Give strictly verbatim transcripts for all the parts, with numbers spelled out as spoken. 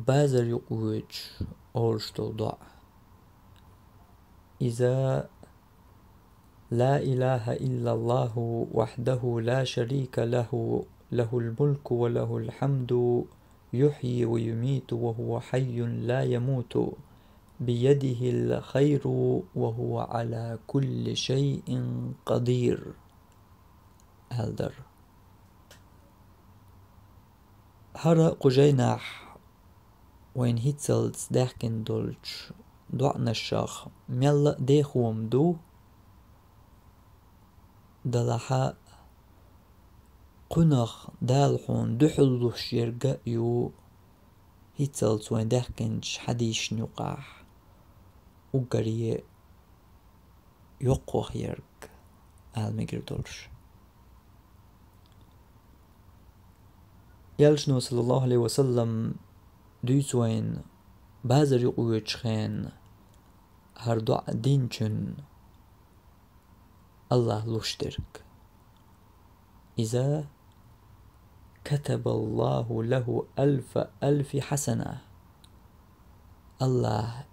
Базар юкъа воьдуш олуш долу доӀа. Иза: لا إله إلا الله وحده لا شريك له، له الملك وله الحمد، يحيي ويميت وهو حي لا يموت، بيده الخير وهو على كل شيء قدير. Аьлла дара. ХӀара кху жайнахь вайна хӀинццалц даьхкина долчу доӀанашах мелла а дехо ма ду, делахь а кхунах Дала хьуна дуьхьал луш ерг а ю хӀинццалц вайна даьхкинчу хьадисашна юкъахь уггаре йоккхах ерг, ала мегар долуш. Элчано, саллаллаху Ӏалайхи ва саллам, дуьйцу вайна базар юкъа воьдучу хенахь хӀара доӀа динчун АллахӀа луш дерг. Иза: كتب الله له ألف ألف حسنة. АллахӀа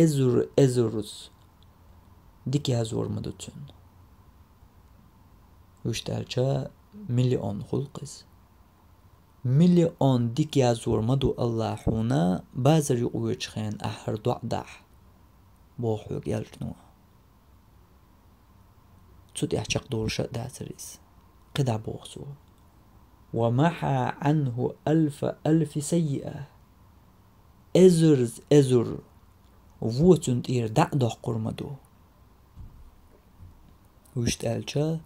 эзар эзарза дика яздор ма ду цунна. Вуьшта аьлча, миллион хуьлу-кх иза. Миллион дика яздор ма ду АллахӀа хьуна, базар юкъа воьдучу хенахь ахь хӀара доӀа дахь, боху хьоьга Элчано. Цу тӀехь чекхдолуш а дацара иза. КхидӀа боху цо: ومحى عنه ألف ألف سيئة. Эзарза эзар вон цунна тӀера дӀа а доккхур ма ду. Вуьшта аьлча,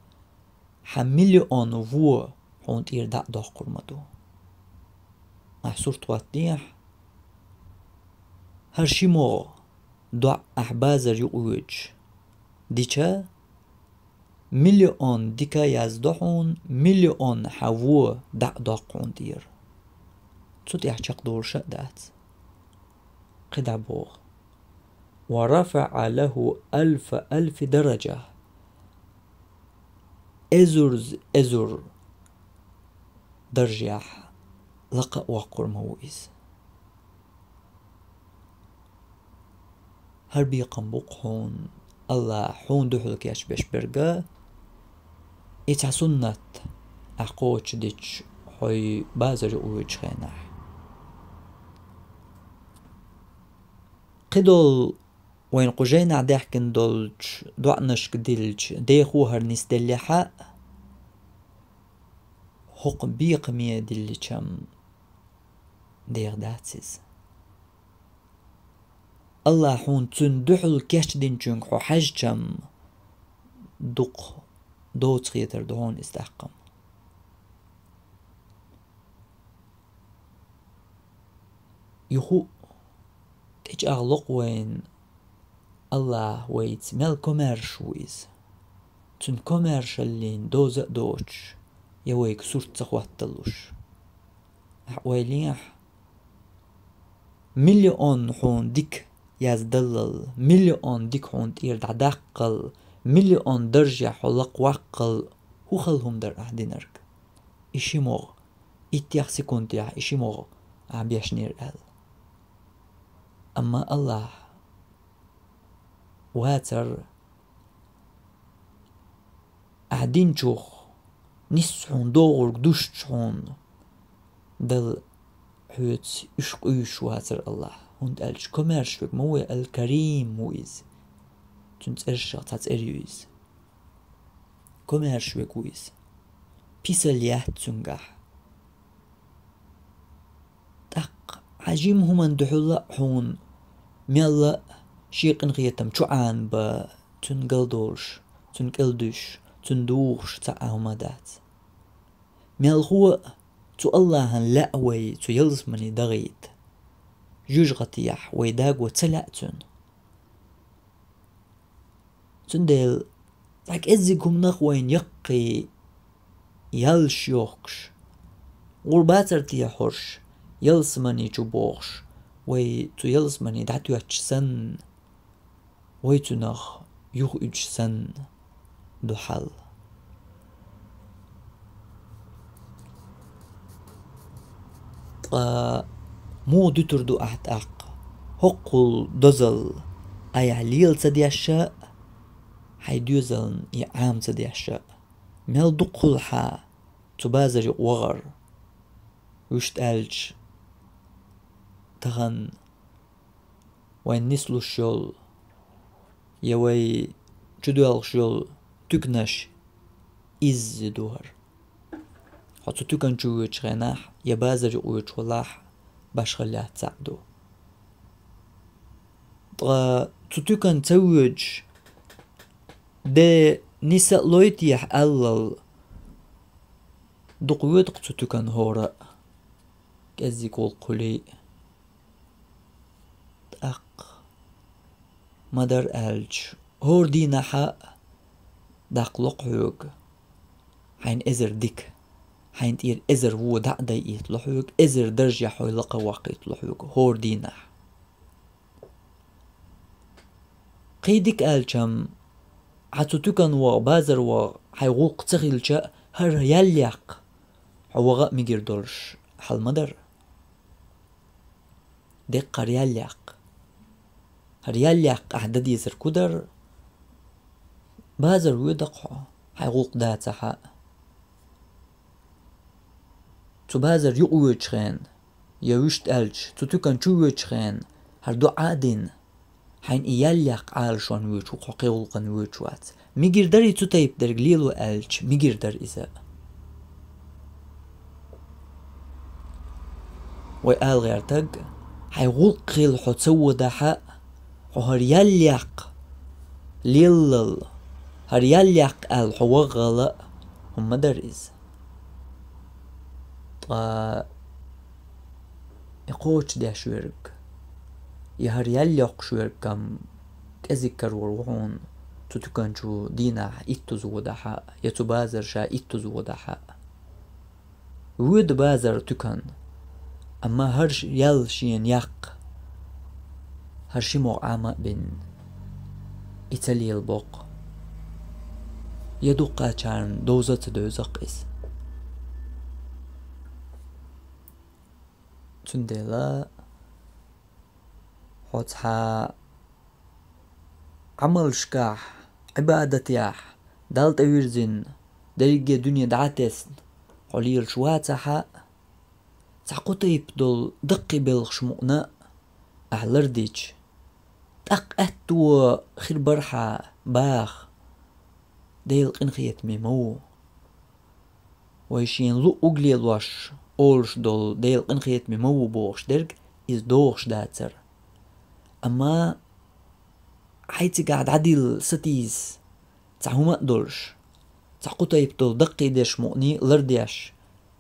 хьан миллион вон хьуна тӀера дӀа а доккхур ма ду. Ахь сурт хӀоттадехьа, хӀара ши могӀа доӀа ахь базар юкъа воьдуш дича, миллион дика яздо хьуна, миллион хьан вон дӀа а доккху хьуна тӀера. Цу тӀехь чекхдолуш а дац. КхидӀа боху: ورفع له ألف ألف درجة. Эзарза эзар даржехь лакха а воккхур ма ву иза. ХӀара бекхам бу-кх хьуна, АллахӀа хьуна дуьхьал кечбеш берг а, и цхьа суннат ахь кхочушдича хьо базар юкъа воьдучу хенахь. Кхидолу вайна кху жайнахь даьхкина долчу доӀанашка диллича дехо хӀара нисделлехь а, хӀокху бекхаме диллича-м деха дац иза. АллахӀа хьуна цунна дуьхьал кечдинчуьнга хьо хьаьжча-м, дукха доцахетар ду хьуна иза тӀаккха-м. Юха а тӀечӀагӀло-кх вайна АллахӀ вайца мел комаьрша ву иза. Цуьнан комаьршаллин доза а доцуш, я вайга сурт ца хӀотталуш. Ахь ойла ехьа, миллион хьуна дика яздаллал, миллион дика хьуна тӀера дӀадаккхал, миллион даржехь хьо лакхваккхал, хӀун хала хӀума дара ахь динарг? И ши могӀа, иттех секундехь и ши могӀа ахь бешнера аьлла. Амма АллахӀ вацар ахь динчух нисса хьуна догӀург душчу хьуна Дала хьоьца уьш къуьйсуш вацар АллахӀ, хӀунда аьлча комаьрша верг ма ву, Ал-Карим ву иза. Цуьнан цӀерашах цхьа цӀера ю иза. Комаьрша верг ву иза. Писал яц цуьнгахь. ТӀаккха хьан жима хӀуманна дуьхьал а хьуна мелла а шен къинхетам чу Ӏанабан, цуьнан галдолуш, цуьнан кӀел дуьсуш, цуьнан дугӀуш цхьа а хӀума дац. Мелхо а цу АллахӀана лаьа вай цу ялсамане дахийта. Жоьжахатехь вай даго ца лаьа цуьнан. Цундела цхьа кӀеззиг хӀуманах вайна яккхий ялш йохкуш, гӀур бацар те хӀорш ялсамане чу бохуш, вай цу ялсамане дӀатоьттуш санна, вай цунах юхауьдуш санна ду хьал. Ткъа Муха дуьтур ду ахь тӀаккха? ХӀоккхул дозалла айхьа лела ца деш а, хьайн доьзална и Ӏама ца деш а. Мел дукха хуьлу хьан цу базар юкъа вахар, вуьшта аьлча, тахана вайн нислуш йолу я вай чудоьлхуш йолу туьканаш изза ду хӀара. Хьо цу туькана чу воьдучу хенахь я базар юкъа воьдуш валахь, башхалла яц, цхьаъ ду. Ткъа цу туькана ца воьдуш, де, ниса а лой техьа аллал, дукха воьду-кх цу туькана хӀора а, кӀеззиг гӀуллакх хуьлий а. ТӀаккха, ма-дарра аьлча, хӀора дийнахь а даккхало-кх хьоьга хьайна эзар дика, хьайна тӀера эзар вон дӀа а дайийтало хьоьга, эзар даржехь хьо лакха ваккхийтало хьоьга хӀора дийнахь. Кхин дика аьлча-м, хьан цу туькана ваха, базар ваха хьайн гӀуллакх ца хилча а, хӀара ял яккха хьо ваха а мегар долуш хьал ма дара. Деккъа хӀара ял яккха. ХӀара ял яккха ахь дан дезарг хӀун дара? Базар воьду-кх хьо, хьайн гӀуллакх дацахь а. Цу базар юкъа воьдучу хенахь, я вуьшта аьлча, цу туькана чу воьдучу хенахь, хӀара дуӀа а дина, хьайна и ял яккха Ӏалашонна воьдуш ву-кх хьо, кхин гӀуллакхана воьдуш вац. Мегар дарий цу тайпа дерг лело аьлча, мегар дара иза. Вай ала гӀертарг, хьайн гӀуллакх хилла хьо ца водахь а, хьо хӀара ял яккха леллал, хӀара ял яккха аьлла хьо ваххал а, хӀума ма дара иза. Ткъа и кхочушдеш верг, я хӀара ял йоккхуш верг-м кӀезиг карор ву хьуна, цу туькана чу дийнахь иттаза водахь а, я цу базара ша иттаза водахь а. Воьду базар, туькана, амма хӀара ш-, ял шена яккха, хӀара ши могӀа Ӏама а бина, и ца лелабо-кх, я дуккхачарна довза а ца девза-кх иза. Цундела хьо цхьа Ӏамалшкахь, Ӏибадатехь Далла тӀевирзина, дерриге дуьне дӀа а тесна, хьо лелаш вацахь а, цхьа кху тайпа долу даккхий белхаш мукъана а ахь лардича, тӀаккха аьтто хир бара хьан баха, Делан къинхетаме ма ву. Вай шена луъург лелош олуш долу Делан къинхетаме ма ву бохуш дерг, иза догӀуш дацара. Амма хьайн цигахь дӀадилла сатийса цхьа хӀума а долуш, цхьа кху тайпа долу даккхий дерш мукъане а лардеш,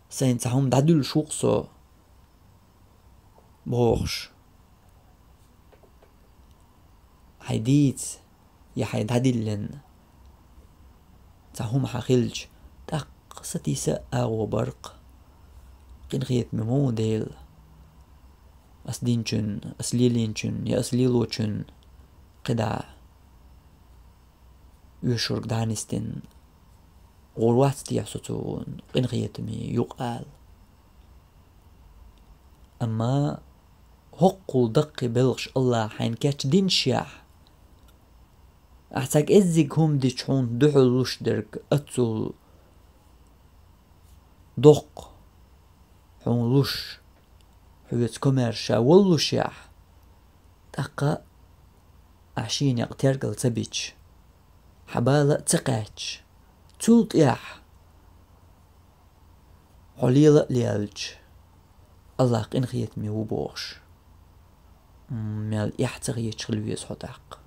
сайна цхьа хӀума дӀадуьллуш ву-кх со бохуш, хьайн дийца я хьайн дӀадиллина цхьа хӀума хьан хилча, тӀаккха сатийса а агӀо бар-кх. Къинхетаме ма ву Дела, ас динчун, ас лелийначун я ас лелочун кхидӀа оьшург дӀа а нисдина, гӀур вац техьа со цу къинхетаме юкъа ала. Амма хӀоккхул даккхий белхаш Аллаха хьайна кечдинашехь, ахь цхьа кӀеззиг хӀума дича хьуна дуьхьал луш дерг оццул доккха хьуна луш, хьоьца комаьрша воллушехь, тӀаккха ахь шен некъ тергал ца бича, хьан бала а ца кхаьчча, цул тӀаьхьа хьо лела а лелча, Аллах къинхетаме ву бохуш, мел эхь ца хеташ хила веза хьо тӀаккха.